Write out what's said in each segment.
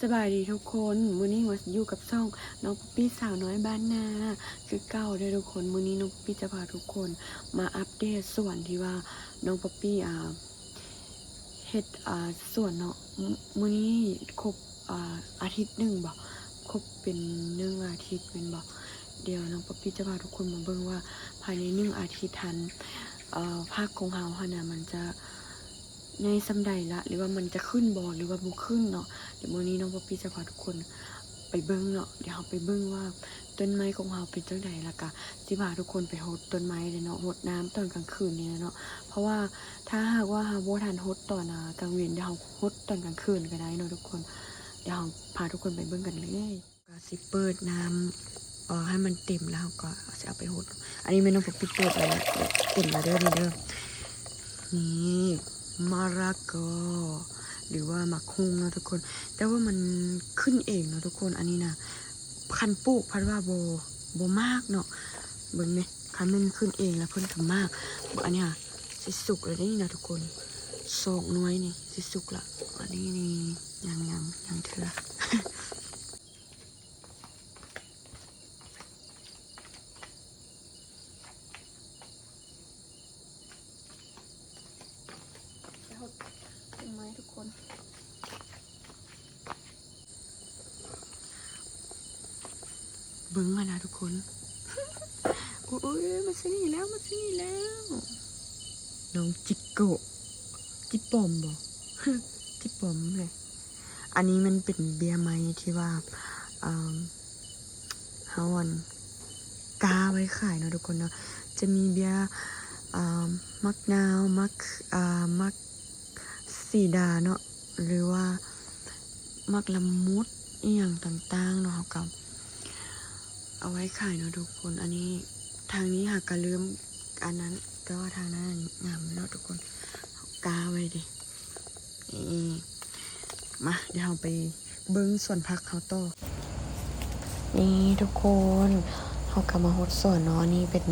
ສະບາຍດີທຸກຄົນ, ມື້ນີ້ມາຢູ່ກັບຊ່ອງນ້ອງປັອບປີ້ສາວນ້ອຍບ້ານນາຄືເກົ່າເດີທຸກຄົນ. ມື້ນີ້ນ້ອງປັອບປີ້ຈະພາທຸກຄົນມາອັບເດດສວນທີ່ວ່ານ້ອງປັອບປີ້ ອ່າ ເຮັດ ອ່າ ສວນເນາະ. ມື້ນີ້ຄົບ ອ່າ ອາທິດໜຶ່ງບໍ ຄົບເປັນໜຶ່ງອາທິດແມ່ນບໍ? ດຽວນ້ອງປັອບປີ້ຈະພາທຸກຄົນມາເບິ່ງວ່າພາຍໃນໜຶ່ງອາທິດຫັ້ນ ເອີ ຜັກຂອງເຮົາຫັ້ນນະ ມັນຈະ ໃຫຍ່ສ່ຳໃດລະ ຫຼືວ່າມັນຈະຂຶ້ນບໍ່ ຫຼືວ່າບໍ່ຂຶ້ນເນາະ. ດຽວມື້ນີ້ນ້ອງປັອບປີ້ຈະພາທຸກຄົນໄປເບິ່ງເນາະ. ດຽວເຮົາໄປເບິ່ງວ່າຕົ້ນໄມ້ຂອງເຮົາເປັນຈັ່ງໃດ ແລ້ວກະຊິພາທຸກຄົນໄປຫົດຕົ້ນໄມ້ເດ້ເນາະ, ຫົດນ້ຳຕອນກາງຄືນນີ້ແຫຼະເນາະ. ເພາະວ່າຖ້າຫາກວ່າເຮົາບໍ່ທັນຫົດຕອນ ອາ ກາງເວັນ ດຽວເຮົາຫົດຕອນກາງຄືນກະໄດ້ເນາະທຸກຄົນ. ດຽວເຮົາພາທຸກຄົນໄປເບິ່ງກັນເລີຍ. ກະຊິເປີດນ້ຳ ເອີ ໃຫ້ມັນເຕັມ ແລ້ວເຮົາກະຊິເອົາໄປຫົດ. ອັນນີ້ແມ່ນ້ອງປົອບປີ້ເປີດໄວ້ແລ້ວ ເຕັມແລ້ວເດີ ນີ້ເດີ. ນີ້ ມະລະກອ ຫຼືວ່າໝາກຫຸ່ງເນາະທຸກຄົນ, ແຕ່ວ່າມັນຂຶ້ນເອງເນາະທຸກຄົນ. ອັນນີ້ນະ ຄັນປູກພັດວ່າບໍ່ ບໍ່ໝາກເນາະ. ເບິ່ງແດ່ ຄັນແມ່ນຂຶ້ນເອງແລ້ວເພິ່ນກະໝາກ. ເບິ່ງອັນນີ້ຫາ ຊິສຸກແລ້ວເດ້ນີ້ນະທຸກຄົນ, ສອງໜ່ວຍນີ້ຊິສຸກລະ. ອັນນີ້ນີ້ ຍັງ ຍັງ ຍັງເທື່ອ. ໄປຫົດຕົ້ນໄມ້ທຸກຄົນ. ເບິ່ງຫັ້ນນະທຸກຄົນ. ໂອ້ຍ ມາຊິນີ້ແລ້ວ ມາຊິນີ້ແລ້ວ. ນ້ອງຈິໂກະ ຈິປອມບໍ ຈິປອມເລີຍ. ອັນນີ້ມັນເປັນເບ້ຍໄມ້ທີ່ວ່າ ເອີ ເຮົາອັນກ້າໄວ້ຂາຍເນາະທຸກຄົນເນາະ. ຈະມີເບ້ຍ ເອີ ໝາກນາວ ໝາກ ເອີ ໝາກສີດາເນາະ ຫຼືວ່າໝາກລະມຸດ ອີ່ຫຍັງຕ່າງໆເນາະ, ເຮົາກະເອົາໄວ້ຂາຍເນາະທຸກຄົນ. ອັນນີ້ ທາງນີ້ຫາກະເລີ່ມອັນນັ້ນ ແຕ່ວ່າທາງນັ້ນງາມເນາະທຸກຄົນ, ເຮົາກ້າໄວ້ເດ້. ນີ້ ມາ ດຽວເຮົາໄປເບິ່ງສວນຜັກເຮົາຕໍ່. ນີ້ທຸກຄົນ ເຮົາກະມາຮອດສວນເນາະ. ອັນນີ້ເປັນ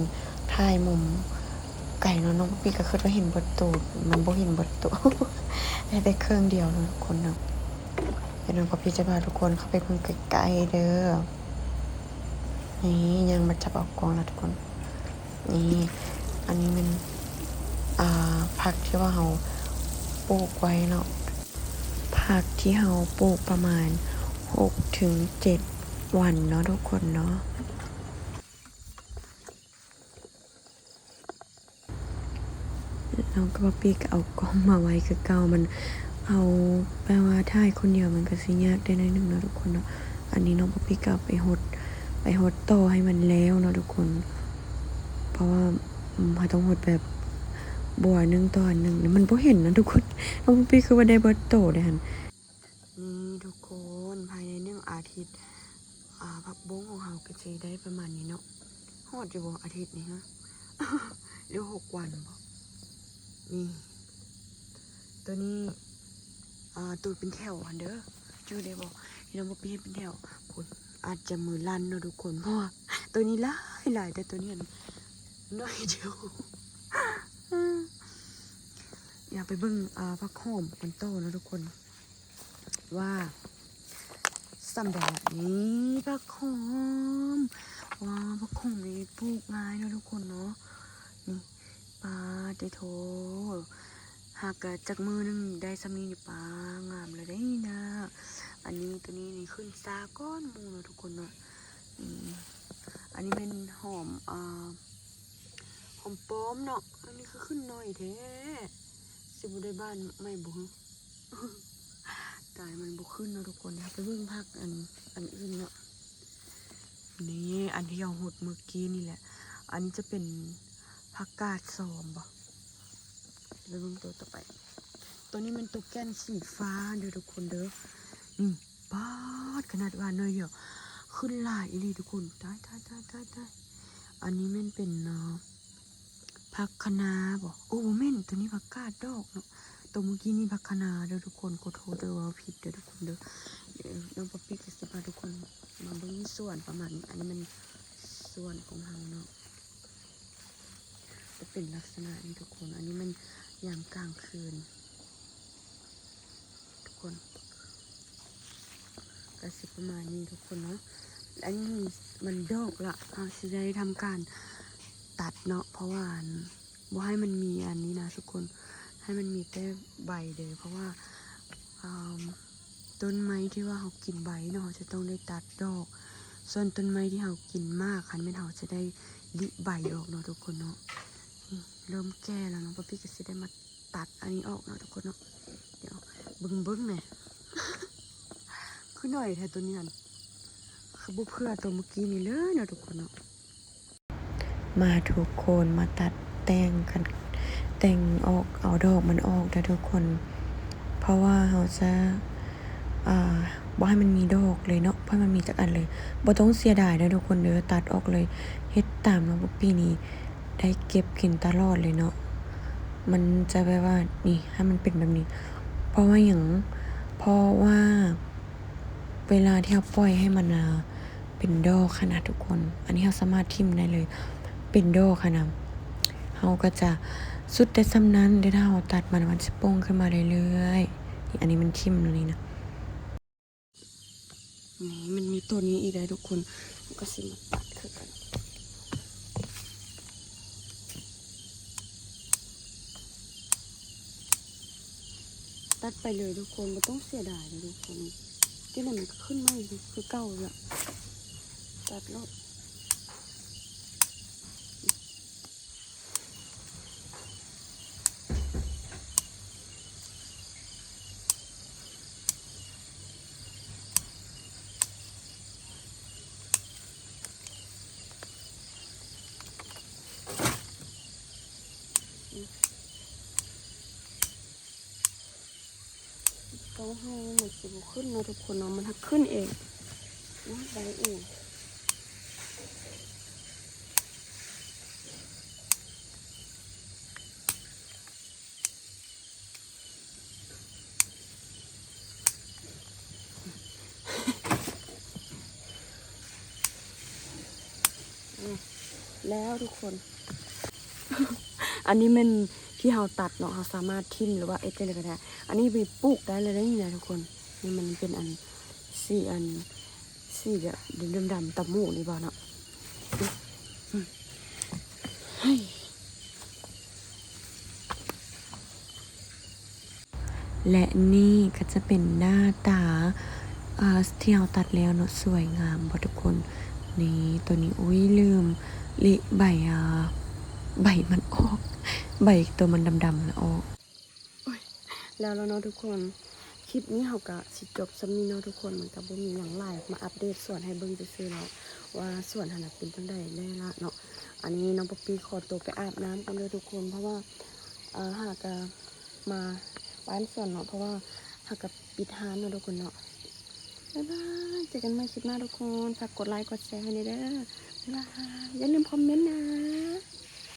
ຖ່າຍມຸມໄກເນາະ, ນ້ອງປັອບປີ້ກະຄິດວ່າເຫັນເບິດໂຕ ມັນບໍ່ເຫັນເບິດໂຕ ໄດ້ແຕ່ເຄິ່ງດຽວເນາະທຸກຄົນເນາະ. ດຽວນ້ອງປັອບປີ້ຈະພາທຸກຄົນເຂົ້າໄປເບິ່ງໃກ້ໆເດີ. ນີ້ ຍ່າງມາຈັບເອົາກ້ອງລະທຸກຄົນ. ນີ້ ອັນນີ້ແມ່ນ ອ່າ ຜັກທີ່ວ່າເຮົາປູກໄວ້ເນາະ, ຜັກທີ່ເຮົາປູກປະມານຫົກເຖິງເຈັດວັນເນາະທຸກຄົນເນາະ. ນ້ອງກັບປັອບປີ້ກະເອົາກ້ອງມາໄວ້ຄືເກົ່າ, ມັນ ເຮົາແບບວ່າຖ່າຍຄົນດຽວມັນກະຊິຍາກໄດ້ໜ້ອຍໜຶ່ງເນາະທຸກຄົນເນາະ. ອັນນີ້ນ້ອງປັອບປີ້ກະເອົາໄປຫົດ ໄປຫົດຕໍ່ໃຫ້ມັນແລ້ວເນາະທຸກຄົນ, ເພາະວ່າ ອືມ ເຮົາຕ້ອງຫົດແບບບົວໜຶ່ງຕໍ່ອັນໜຶ່ງ ມັນບໍ່ເຫັນນະທຸກຄົນ. ນ້ອງປັອບປີ້ຄືວ່າໄດ້ເບິດໂຕເດ້ຫັ້ນ. ນີ້ທຸກຄົນ ພາຍໃນໜຶ່ງອາທິດ ອາ ຜັກບົ້ງຂອງເຮົາກະຊິໄດ້ປະມານນີ້ເນາະ. ຮອດຢູ່ບໍ່ອາທິດນີ້ຮະ ຫຼືຫົກວັນບໍ? ນີ້ ໂຕນີ້ ອາ ໂຕເປັນແຖວຫັ້ນເດີ ຈື່ໄດ້ບໍ່? ເຫັນນ້ອງປັອບປີ້ເຮັດເປັນແຖວພຸ້ນ. ອາດຈະມືລັ່ນເນາະທຸກຄົນ ເພາະວ່າໂຕນີ້ຫຼາຍໆ ແຕ່ໂຕນີ້ໜ້ອຍດຽວ. ດຽວໄປເບິ່ງ ອາ ຜັກຫອມກັນຕໍ່ເນາະທຸກຄົນ ວ່າສ່ຳໃດລະ. ນີ້ຜັກຫອມ ວ້າວ ຜັກຫອມນີ້ປູກງ່າຍເນາະທຸກຄົນເນາະ. ນີ້ ປາດຕິໂທ ຫາກະຈັກມື້ໜຶ່ງໄດ້ສ່ຳນີ້ນີ້ ປາ ງາມລະເດ້ນະ. ອັນນີ້ ໂຕນີ້ນີ້ຂຶ້ນຊ້າກ່ອນໝູ່ເນາະທຸກຄົນເນາະ. ນີ້ ອັນນີ້ແມ່ນຫອມ ອາ ຫອມປ້ອມເນາະ. ອັນນີ້ຄືຂຶ້ນໜ້ອຍແທ້ ຊິບໍ່ໄດ້ບ້ານໃໝ່ບໍ່? ຕາຍ ມັນບໍ່ຂຶ້ນເນາະທຸກຄົນ. ດຽວໄປເບິ່ງຜັກອັນ ອັນອື່ນເນາະ. ນີ້ ອັນທີ່ເຮົາຫົດມື້ກີ້ນີ້ແຫຼະ. ອັນນີ້ຈະເປັນຜັກກາດຊອມບໍ? ໄປເບິ່ງໂຕຕໍ່ໄປ. ໂຕນີ້ແມ່ນໂຕແກ່ນສີຟ້າເດີທຸກຄົນເດີ. ນີ້ ປາດ ຂະໜາດວ່າໜ້ອຍດຽວ ຂຶ້ນຫຼາຍອີ່ຫຼີທຸກຄົນ. ຕາຍ ຕາຍ ຕາຍ ຕາຍ ຕາຍ. ອັນນີ້ແມ່ນເປັນ ເອີ ຜັກຄະນ້າບໍ? ໂອ້ ບໍ່ແມ່ນ ໂຕນີ້ຜັກກາດດອກເນາະ. ໂຕມື້ກີ້ນີ້ຜັກຄະນ້າເດີທຸກຄົນ. ຂໍໂທດເດີ ເວົ້າຜິດເດີທຸກຄົນເດີ. ນ້ອງປັອບປີ້ກະຊິພາທຸກຄົນມາເບິ່ງສວນປະມານນີ້. ອັນນີ້ແມ່ນສວນຂອງເຮົາເນາະ ຈະເປັນລັກສະນະນີ້ທຸກຄົນ. ອັນນີ້ແມ່ນຍາມກາງຄືນ ທຸກຄົນ. ກໍຊິປະມານນີ້ທຸກຄົນເນາະ. ອັນນີ້ມັນດອກລະ ເຮົາຊິໄດ້ທຳການຕັດເນາະ ເພາະວ່າອັນ ບໍ່ໃຫ້ມັນມີອັນນີ້ນະທຸກຄົນ ໃຫ້ມັນມີແຕ່ໃບເດີ ເພາະວ່າ ອາ ຕົ້ນໄມ້ທີ່ວ່າເຮົາກິນໃບເນາະ ເຮົາຈະຕ້ອງໄດ້ຕັດດອກ ສ່ວນຕົ້ນໄມ້ທີ່ເຮົາກິນໝາກຫັ້ນແມ່ນເຮົາຈະໄດ້ລິໃບອອກເນາະທຸກຄົນເນາະ. ນີ້ເລີ່ມແກ່ແລ້ວເນາະ ປ້າປີ້ກໍຊິໄດ້ມາຕັດອັນນີ້ອອກເນາະທຸກຄົນເນາະ. ດຽວເບິ່ງໆແດ່ ຄືໜ້ອຍແທ້ໂຕນີ້ຫັ້ນ ຄືບໍ່ເຜື່ອໂຕມື້ກີ້ນີ້ເລີຍເນາະທຸກຄົນເນາະ. ມາທຸກຄົນ ມາຕັດແຕ່ງກັນ ແຕ່ງອອກ ເອົາດອກມັນອອກເດີທຸກຄົນ ເພາະວ່າເຮົາຈະ ອ່າ ບໍ່ໃຫ້ມັນມີດອກເລີຍເນາະ ບໍ່ໃຫ້ມັນມີຈັກອັນເລີຍ. ບໍ່ຕ້ອງເສຍດາຍເດີທຸກຄົນເດີ ຕັດອອກເລີຍ ເຮັດຕາມເນາະ ປ້າປີ້ນີ້ໄດ້ເກັບກິນຕະຫຼອດເລີຍເນາະ. ມັນຈະແບບວ່າ ນີ້ ໃຫ້ມັນເປັນແບບນີ້ ເພາະວ່າຫຍັງ ເພາະວ່າ ເວລາທີ່ເຮົາປ່ອຍໃຫ້ມັນ ອ່າ ເປັນດອກຫັ້ນນະທຸກຄົນ ອັນນີ້ເຮົາສາມາດຖິ້ມໄດ້ເລີຍ ເປັນດອກຫັ້ນນະ ເຮົາກໍຈະສຸດແຕ່ສ່ຳນັ້ນເດີ. ຖ້າເຮົາຕັດມັນ ມັນຊິປ່ອງຂຶ້ນມາເລື້ອຍໆ. ນີ້ ອັນນີ້ມັນຖິ້ມແລ້ວນີ້ນະ. ນີ້ ມັນມີໂຕນີ້ອີກໄດ໋ທຸກຄົນ ເຮົາກໍຊິມາຕັດຄືກັນ. ຕັດໄປເລີຍທຸກຄົນ ບໍ່ຕ້ອງເສຍດາຍເດີທຸກຄົນ ຈັ່ງໃດມັນກໍຂຶ້ນມາອີກຄືເກົ່າລະ ຕັດໂລດ. ຕ້ອງໃຫ້ມັນຊິບໍ່ຂຶ້ນເນາະທຸກຄົນເນາະ ມັນຫາກຂຶ້ນເອງ ມັນໄດ້ເອງ. ແລ້ວທຸກຄົນ ອັນນີ້ແມ່ນທີ່ເຮົາຕັດເນາະ ເຮົາສາມາດຖິ້ມ ຫຼືວ່າເຮັດຈັ່ງໃດກໍໄດ້. ອັນນີ້ໄປປູກໄດ້ເລີຍເດ້ນີ້ນະທຸກຄົນ. ນີ້ມັນເປັນອັນ ສີອັນ ສີແບບດຳໆ ຕາໝູນີ້ບໍ່ເນາະ. ແລະນີ້ກໍຈະເປັນໜ້າຕາ ເອີ ທີ່ເຮົາຕັດແລ້ວເນາະ ສວຍງາມບໍ່ທຸກຄົນ? ນີ້ ໂຕນີ້ ອຸ້ຍ ລືມລິໃບ ອາ ໃບມັນອອກ ໃບໂຕມັນດຳໆນະອອກ. ໂອ້ຍ ແລ້ວແລ້ວເນາະທຸກຄົນ ຄລິບນີ້ເຮົາກະຊິຈົບສ່ຳນີ້ເນາະທຸກຄົນ ມັນກະບໍ່ມີຫຍັງຫຼາຍ ມາອັບເດດສວນໃຫ້ເບິ່ງຊື່ໆເນາະ ວ່າສວນຫັ້ນນະເປັນຈັ່ງໃດແດ່ລະເນາະ. ອັນນີ້ນ້ອງປັອບປີ້ຂໍຕົວໄປອາບນ້ຳກ່ອນເດີທຸກຄົນ ເພາະວ່າ ເອີ ຫາກະມາບ້ານສວນເນາະ ເພາະວ່າຫາກະປິດຮ້ານເນາະທຸກຄົນເນາະ. ບາຍບາຍ ເຈີກັນໃໝ່ຄລິບໜ້າທຸກຄົນ ຝາກກົດໄລກົດແຊໃຫ້ແດ່ເດີ ບາຍບາຍ ຢ່າລືມຄອມເມັນນະ.